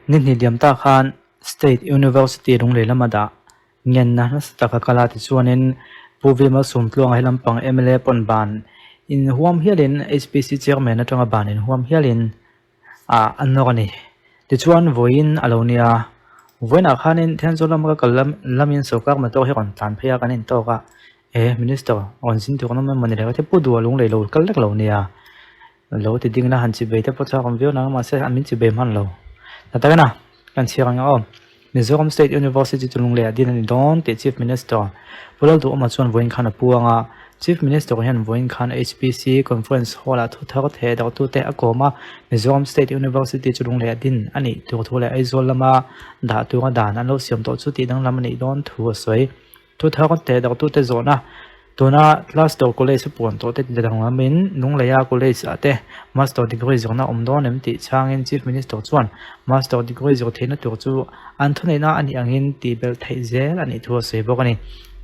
Ni hnih liam ta khan State University Lunglei lama dah ngenna nasa taka kal a tichuanin Pu V Malsawmtluanga he lampang mla pawn ban inhuam hialin HPC Chairman atanga ban inhuam hialin ah an nawk a ni. Tichuan vawiin a lo nia, vawiinah khanin Thenzawl lama ka kal lam lamin sorkar motor hi rawn tlan phei a kan intawk a, e Minister rawn zin tur an awm em mawni le ka ti Pu Duha Lunglei lo kal lek lo nia. Lo ti ding la han chi bei te pawh chak awm viau nang mahse an min chi bei hman lo. Ta takin a, kan chhiar ang aw. Mizoram State University chu Lunglei ah din a ni dawn tih Chief Minister Pu Lalduhawma chuan vawiin khan a puang a. Chief Minister hian vawiin khan HPC Conference Hall ah thu thar theh darhtute a kawm a. Mizoram State University chu Lunglei ah din a nih tur thu leh Aizawl lama dah tura dan an lo siam tawh chu tih danglam a nih dawn thu a sawi. Thu thar teh darhtute zawhna Tuna Cluster College a puan tawh te ti danglamin Lungleia College ah te Master Degree zawrhna awm dawn em tih chhangin Chief Minister chuan Master Degree zawrh theihna tur chu an thuneihna a nih angin tih belh theih zel a nih thu a sawi bawk a ni.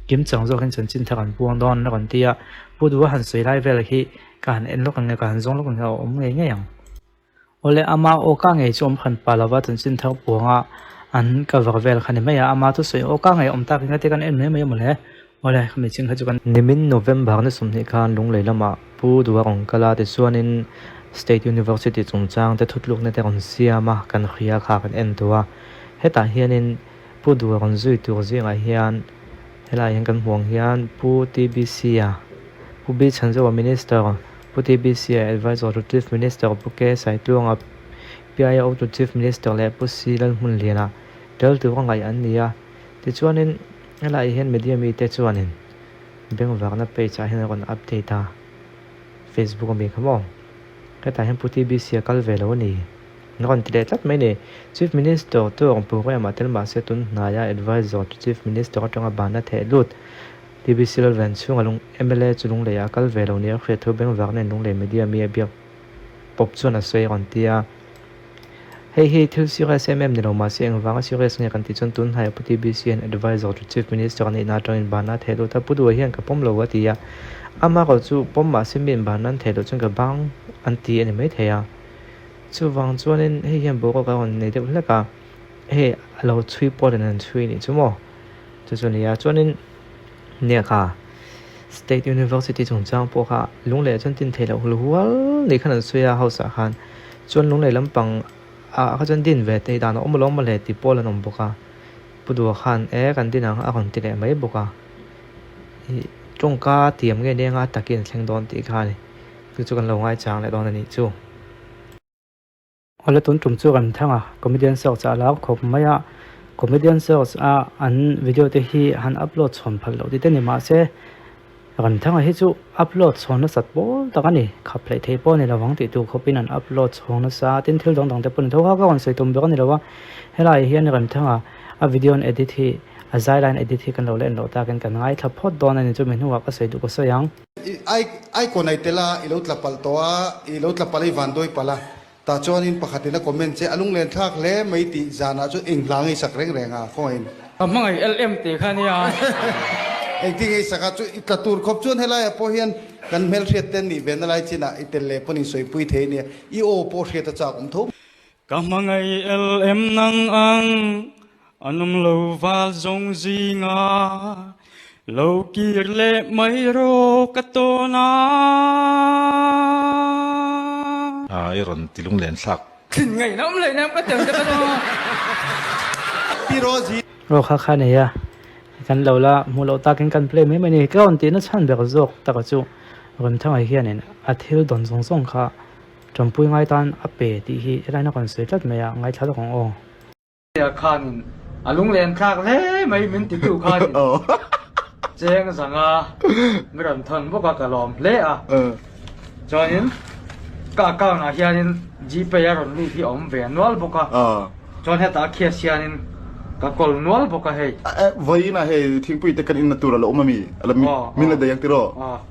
Kim chang zawkin chanchin thar an puang dawn a rawn ti a, Pu Duha han sawi lai vel hi ka han en lawk ang nge ka han zawng lawk ang nge a awm ngei ngei ang. Awle, ama aw ka ngei chu awm hran pah lova chanchin thar puanga an cover vel kha ni mai a, ama thusawi aw ka ngei awm tak in ka ti kan en mai mai a mawle. Awle, khami ching kha chu kan. Nimin November ni 20 khan Lunglei lamah Pu Duha rawn kal a, tichuanin State University chungchang te thutlukna te rawn siam a, kan hria kha kan en duh a. Hetah hianin Pu Duha rawn zui tur zingah hian helaiah hian kan hmuh ang hian Pu TBC-a, Pu B Chhanzoa Minister, Pu TBC-a Advisor to Chief Minister Pu K Saitluanga, PIO to Chief Minister leh Pu C Lalhmunliana tel tura ngaih an ni a. Tichuanin helaiah hian media mite chuanin bengvarna page ah hian a rawn update a, Facebook ami kha maw? Hetah hian Pu TBC-a kal ve lo a ni. A rawn ti leh tlat mai ni. Chief Minister chu rawn pu rem a tel mahse tun hnaia Advisor to Chief Minister atanga banna theh lut TBC Lalven chhunga lung mla chu Lungleiah a kal ve lo nia hriat thu bengvak nen Lunglei media mi a biak pawp chuan a sawi a rawn ti a. Hei hi thil serious em em ni lo mahse engvanga serious nge kan tih chuan tun hnaia Pu TBC hian Advisor to Chief Minister a nihna atangin banna theh lut a, Pu Duha hian ka pawm lo a ti a. Amaherawhchu chu pawm mahse miin banna an theh loh chuan ka bang an ti a ni maithei a. Chuvang chuanin hei hian boruak a rawn nei deuh hlek a, hei a lo chhui pawhin an chhui nih chu maw? Chu chu a ni a, chuanin nia kha State University chungchang pawh kha Lunglei ah chuan tin theih loh hul hual ni khan an sawi a house ah khan chuan Lunglei lampang ah kha chuan din ve theih dan a awm alawm mawle tih pawl an awm bawk a, Pu Duha khan e kan din ang a rawn ti leh mai bawk a, ih tawngka tiam nge nia nga takin a thleng dawn tih kha a ni. Chu chu kan lo ngaichang leh dawn a nih chu. Awle tun tum chu Remthanga comedian search ah a lar khawp mai a, comedian search a an video te hi han upload chhawn phal loh tite ni mahse Remthanga hi chu upload chhawn nasat pawl tak a ni, khap hleih theih pawh a ni lo ang tih tur khawpin an upload chhawng nasa a, tin thil dang dang te pawh ni tho kha ka rawn sawi tum ber a ni lo a, helaiah hian Remthanga a video an edit hi a zai lai an edit hi kan lo la en loh takin kan ngaithla phawt dawn a ni chu mi hnuah ka sawi duh ka sawi ang. I icon ai tel a, i lo tla palh tawh a, i lo tla palh a, i van dawi palh a, tah chuanin pakhatin a comment che, a lunglen thlak hle mai tih zanah chuan eng hla ngei sak reng reng a, khawngaih in. Ka hmangaih LM tih kha nia. Engtin ngei sak a, chu i tla tur khawp chuan helaiah pawh hian kan hmelhriat te an nih ve na lai chinah i tel leh pawn insawi pui thei a nia, i aw pawh hriat a chak awm tho. Ka hmangaih LM nang ang An awm lo val zawng zinga lo kir leh mai rawh ka tawn a. I rawn ti lunglen thlak. Thin ngaihna awm leh nem ka tel te ka dawn. Pi Rosie. Aw kha kha nei a, kan lo la hmuh loh takin kan play mai mai a ni. Ka rawn tihna chhan ber zawk taka chu Remthanga hianin a thil dawn zawng zawng kha Ṭampui ngai tan a pe tih hi helai na kan sawi tlat mai a, ngaithla lawk ang aw. Khanin a lunglen thlak hle mai min ti tu khanin cheng zanga mi rawn thawn bawk a ka lawm hle a chuanin ka account ah hianin gpay a rawn lut hi a awm ve nual bawk a chuan hetah khias hianin ka kawl nual bawk a hei. Vawiin ah hei thingpui te kan inna tur a lo awm a mi min la daih ang tiraw?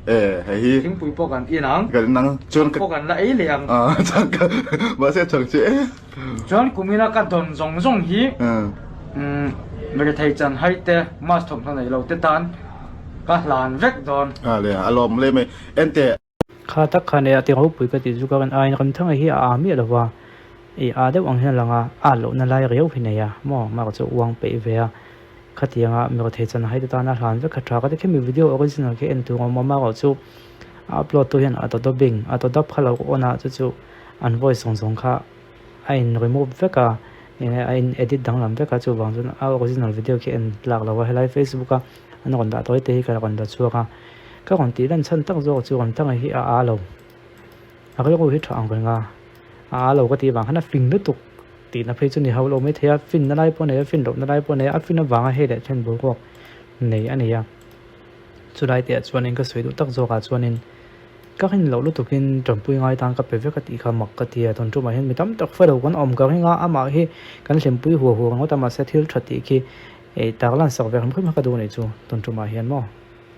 E hei hi. Thingpui pawh kan in ang. Kan in ang chuan ka pawh kan la ei leh ang. Chuan ka mahse a chang che e. Chuan kumina ka dawn zawng zawng hi mirethei chan hai te mask thawmhnaw nei lo te tan ka hlan vek dawn. A le a lawm le mai ente. Kha tak khan e a ti ropui ka tih chu ka rawn ain Ramthanga hi a aa miah lo va. I aa deuh ang hian a lang a, at lohna lai riau hi nei a maw mark chu uang peih ve a, khatianga mirethei chan haite tana hlan vek kha tha ka ti khemi video original khi en tur awm a marawh chu a upload tu hian auto dubbing auto dub kha lo on a chu chu an voice zawng zawng kha a in remove vek a enge a in edit danglam vek a chuvang chuan a original video khi en tlak lo a helai facebook a an rawn dah tawi te hi ka rawn la chhuak a ka rawn tih lan chhan tak zawk chu rawn thanga hi a aa lo. A rilru hi tha ang reng a, a aa lo ka tih vang khan a fing lutuk tihna phei chu ni hauh lo maithei a, finna lai pawh a nei a, fin lohna lai pawh a nei a, a fin avanga hei leh then boruak nei a ni a. Chulai tih ah chuanin ka sawi duh tak zawkah chuanin ka rin loh lutukin tanpui ngai tan ka pe vek a tih kha mak ka ti a, tun tumah hian mi tam tak fa lo kan awm ka ring a, amah hi kan hlimpui huah huah ringawt a mahse thil tha tih khi tar lan sak ve hrim hrim kha ka duh a nih chu tun tumah hian maw.